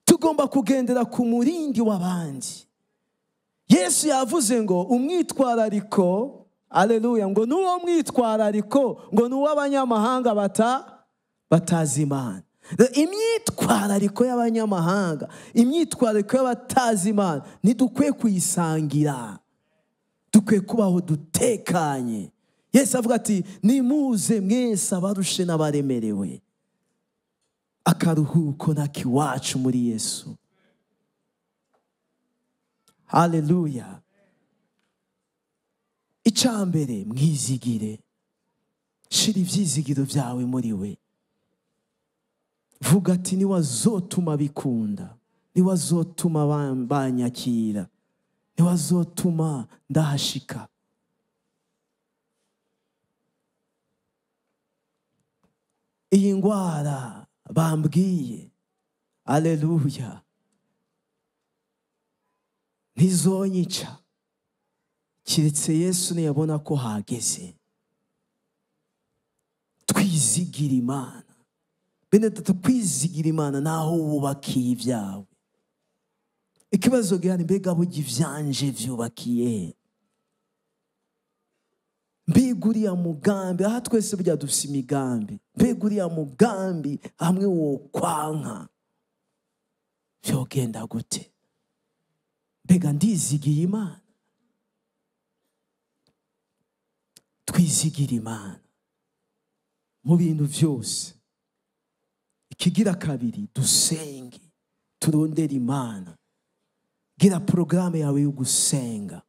Tugomba kugendera ku murindi w'abandi. Yesu yavuze ngo umwitwarariko, haleluya, ngo nuwo mwitwarariko, ngo nuwo abanyamahanga batazi Imana. Imyitwarariko y'abanyamahanga, imyitwarariko y'abatazi Imana, ntidukwiye kuyisangira. Dukwiye kubaho dutekanye. Yesu avuga ati nimuze mwese abarushe n'abaremerewe. Akaruhuko nakiwacu muri Yesu. Haleluya. Icambere, mwizigire. Shira ivyizigiro vyawe muri we. Vuga ati niwazotuma bikunda, niwazotuma banyakira, niwazotuma ndahashika. Iyi ngwara bambwiye, haleluya, ntizonyica kiretse Yesu niyabona ko hageze. Twizigira Imana. Bene data, kwizigira Imana naho wubakiye ibyawe. Ikibazo gihari, mbega burya ivyanje vyubakiye? Mbega uriya mugambi, aha twese burya dufise imigambi, mbega uriya mugambi hamwe wokwanka vyogenda gute? Mbega ndizigiye Imana? Twizigira Imana mu bintu vyose. Ikigira kabiri, dusenge, turondere Imana. Gira porogaramu yawe yo gusenga.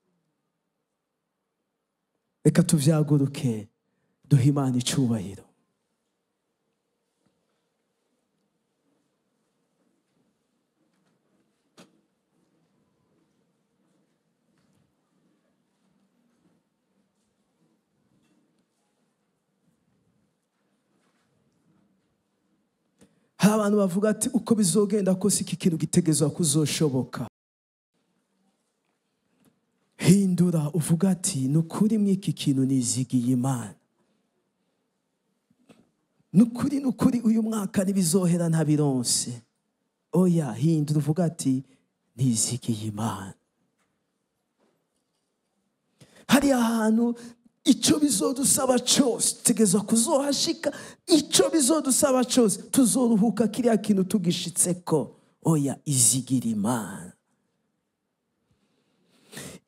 Reka tuvyaguruke duhe Imana icubahiro. Hari abantu bavuga ati uko bizogenda kose iki kintu gitegezwa kuzoshoboka. Hindura uvuga ati nukuri mw'iki kintu nizigiye Imana. Nukuri nukuri uyu mwaka nibizohera ntabironse. Oya, hindura uvuga ati nizigiye Imana. Hari ahantu ico bizodusaba cyose tegezwa kuzohashika, ico bizodusaba cyose tuzoruhuka kiriya kintu tugishitseko. Oya, izigira Imana.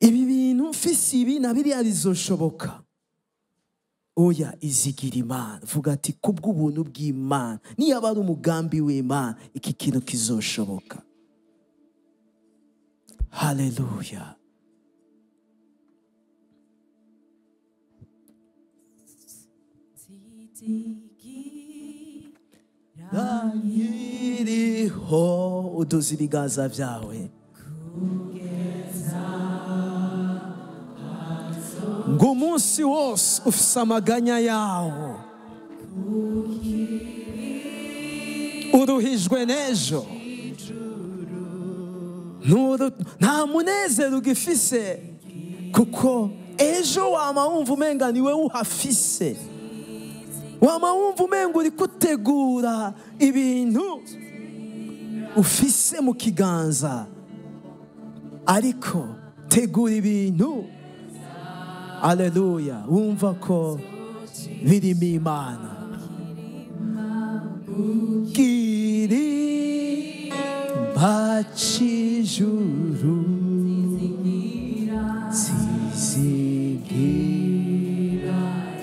Ibi bintu mfise ibi na biriya bizoshoboka. Oya, izigira Imana. Vuga ati kubw'ubuntu bw'Imana, niyaba ari umugambi w'Imana, iki kintu kizoshoboka. Haleluya. Nkiriho, uduze ibiganza byawe ngo umunsi wose ufise amaganya yawo, uruhijwe n'ejo, nta munezero ugifise, kuko ejo wama wumva umenga niwe uhafise, wama wumva umenga uri kutegura ibintu ufise mu kiganza, ariko tegura ibintu, aleluya, wumva ko birimo Imana. Kiri bacijuru zizigira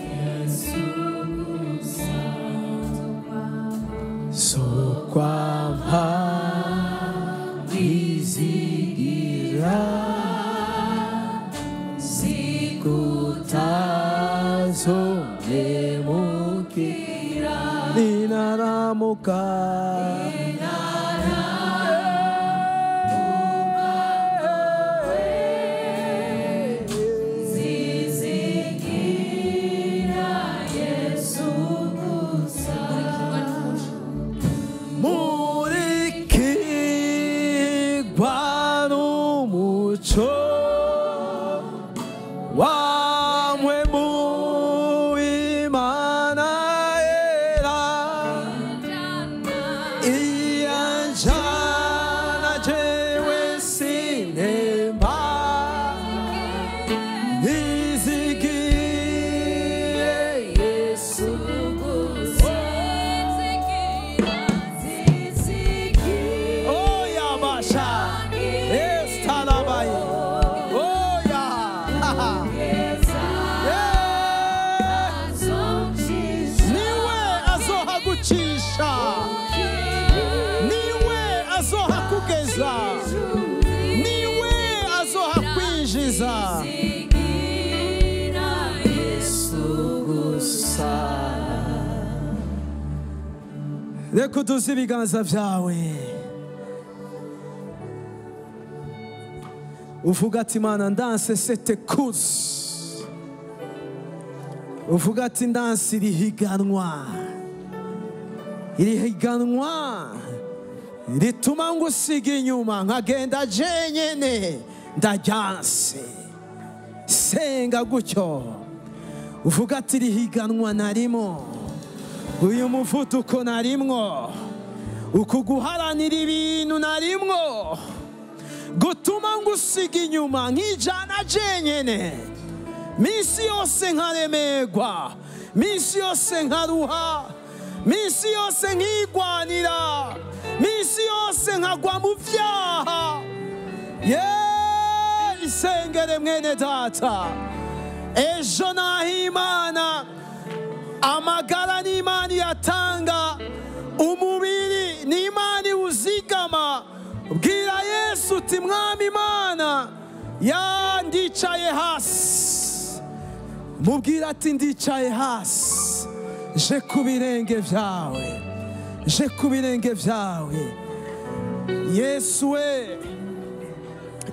Yesu gusa, sokwampa izigira zikutazomemukira ninaramuka zizigira Yesu gusa, murikirwa n'umuco wamwe mu Imana yera, iyanjana jewe sinemba, nizigiye Yesu. Oya basha estalabaye oya. Yeah. Niwe azohagucisha, niwe azohakugeza, niwe azohakwinjiza. Gusa reka uduze ibiganza byawe, uvuga ati Mana ndanse sete course, uvuga ati ndanse iri higanwa, iri higanwa rituma ngusiga inyuma nkagenda jenyene, ndajyanse. Senga gutyo, uvuga ati iri higanwa narimo, uyu muvuduko narimwo, uku guharanira ibintu narimwo, gutuma ngusiga inyuma nkijana jenyene, minsi yose nkaremerwa, minsi yose nkaruha, minsi yose nkigwanira, minsi yose nkagwa mu vyaha. Ye isengere mwene data, ejo naho Imana amagara n'Imana iyatanga, umubiri n'Imana iwuzigama. Bwira Yesu uti Mwami Imana ya ndicaye hasi, mubwira ati ndicaye hasi, je ku birenge vyawe, je ku birenge vyawe. Yesu we,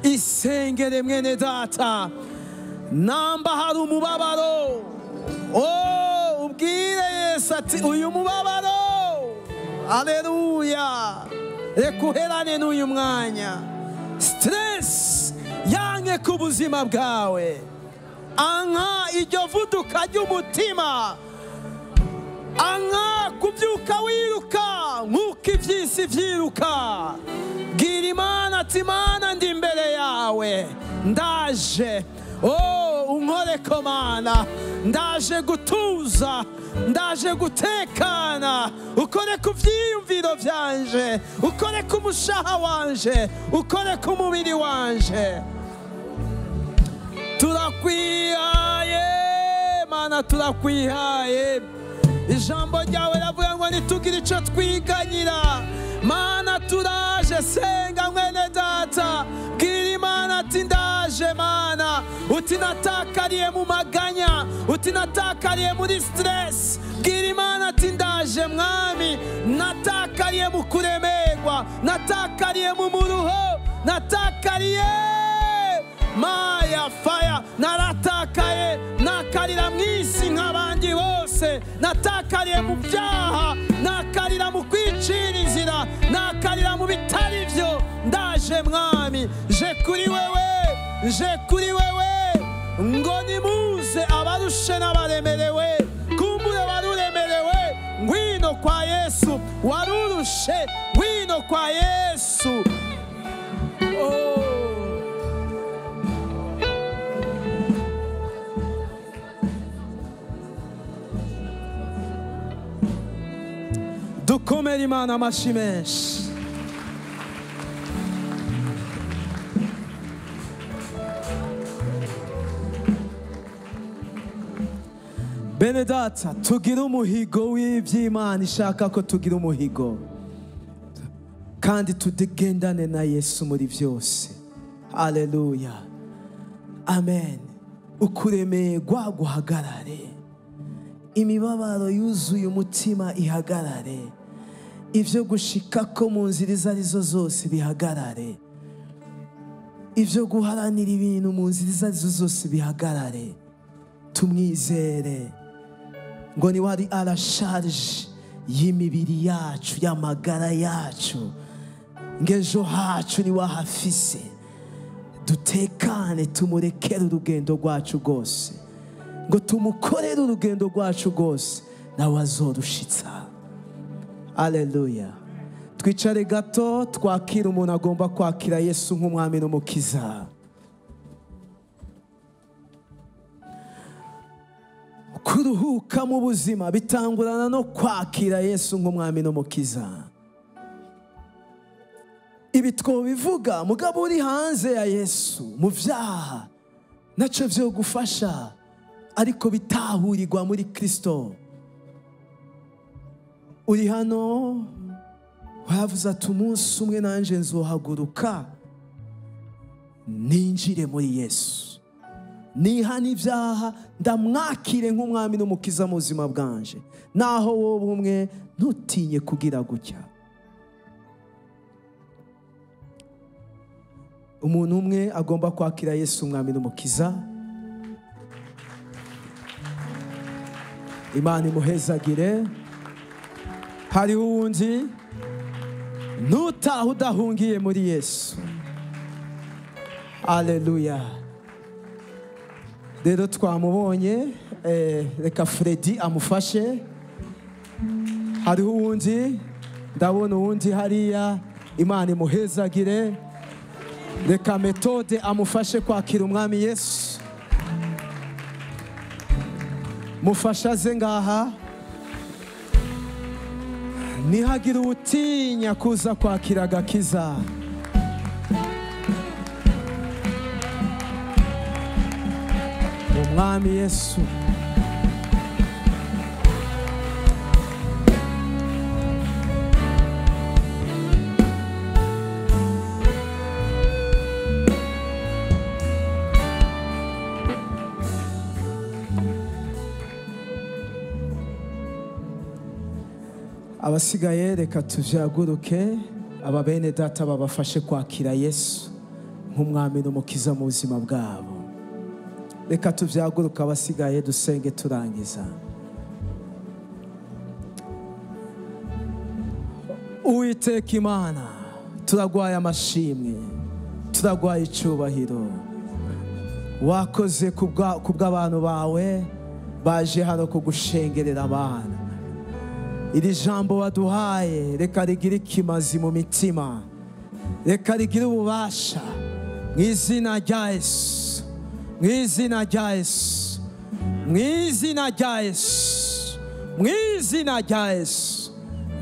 isengere mwene data, namba hari umubabaro, oh, ubwire Yesu ati uyu mubabaro, aleluya, reka uherane n'uyu mwanya. Stress yanke ku buzima bwawe, anka iryo vuduka ry'umutima, anka kubyuka wiruka nk'uko iby'isi byiruka. Bwira Imana ati Mana ndi imbere yawe, ndaje, oh, unkore komana, ndaje gutuza, ndaje gutekana, ukore ku byiyumviro byanje, ukore ku mushaha wanje, ukore ku mubiri wanje. Turakwihaye Mana, turakwihaye. Ijambo ryawe ravuga ngo ntitugire icyo twiganyira. Mana turaje, senga mwene data, bwira Imana ati ndaje Mana. Uti natakariye mu maganya, uti natakariye muri stress. Bwira Imana ati ndaje Mwami, natakariye mu kuremerwa, natakariye mu muruho, natakariye maya faya, naratakaye, nakarira mu isi nk'abandi bose, natakariye mu byaha, nakarira mu kwicira inzira, nakarira mu bitari byo. Ndaje Mwami, je kuri wewe, je kuri wewe, ngo nimuze abarushe n'abaremerewe, kumbure waruremerewe, ngwino kwa Yesu, warurushe, ngwino kwa Yesu. Oh. Dukomere Imana amashyi menshi. Bene data, tugire umuhigo w'iby'Imana ishaka ko tugira umuhigo, kandi tugendane na Yesu muri byose. Haleluya, amen. Ukuremerwa guhagarare, imibabaro yuzuye umutima ihagarare, ibyo gushika ko mu nzira izo arizo zose bihagarare, ibyo guharanira ibintu mu nzira izo arizo zose bihagarare. Tumwizere ngo ni wari arasharje y'imibiri yacu, y'amagara yacu, ngejo hacu ni wahafise. Dutekane, tumurekere urugendo rwacu rwose, ngo tumukorere urugendo rwacu rwose, nawe azorushitsa. Haleluya. Twicare gato twakira umuntu agomba kwakira Yesu nk'umwami n'umukiza. Kuruhuka mu buzima bitangurana no kwakira Yesu nk'umwami n'umukiza. Ibi twobivuga mugabo uri hanze ya Yesu mu vyaha naco vyo gufasha, ariko bitahurirwa muri Kristo. Uri hano wavuze ati umunsi umwe nanje nzohaguruka ninjire muri Yesu, nihana ibyaha, ndamwakire nk'umwami n'umukiza mu buzima bwanje. Naho wowe umwe ntutinye kugira gutya. Umuntu umwe agomba kwakira Yesu umwami n'umukiza. Imana imuhezagire. Hariho uwundi, ntutahe udahungiye muri Yesu. Haleluya. Rero twamubonye, reka Freddy amufashe. Hariho uwundi, ndabona uwundi hariya. Imana imuhezagire. Reka Methode amufashe kwakira umwami Yesu. Mufasha aze ngaha. Ntihagire utinya kuza kwakira agakiza. Umwami Yesu. Abasigaye reka tuvyaguruke, aba bene data babafashe kwakira Yesu nk'umwami n'umukiza mu buzima bwabo. Reka tuvyaguruke abasigaye dusenge turangiza. Uwiteka Imana, turagwaye amashimwe, turagwaye icubahiro. Wakoze kubw'abantu bawe baje hano kugushengerera abana. Iri jambo waduhaye reka rigire ikimazi mu mitima, reka rigire ububasha mu izina rya Yesu, mu izina rya Yesu, mu izina rya Yesu, mu izina rya Yesu.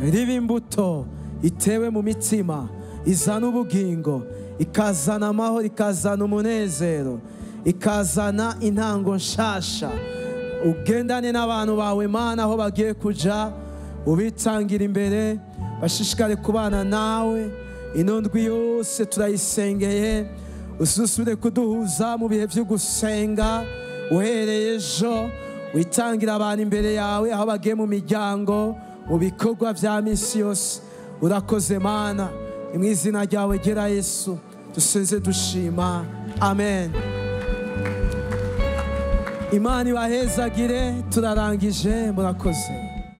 Ribe imbuto itewe mu mitima, izana ubugingo, ikazana amahoro, ikazana umunezero, Ikazana intango nshasha. Ugendane n'abantu bawe Mana aho bagiye kuja, ubitangira imbere, bashishikare kubana nawe. Ino ndwi yose turayisengeye, ususure kuduhuza mu bihe byo gusenga uhereye ejo, witangira abantu imbere yawe aho bagiye mu miryango, mu bikorwa bya misi yose. Urakoze Mana, ni mu izina ryawe gera Yesu dusenze dushima, amen. Imana ibahezagire, turarangije, murakoze.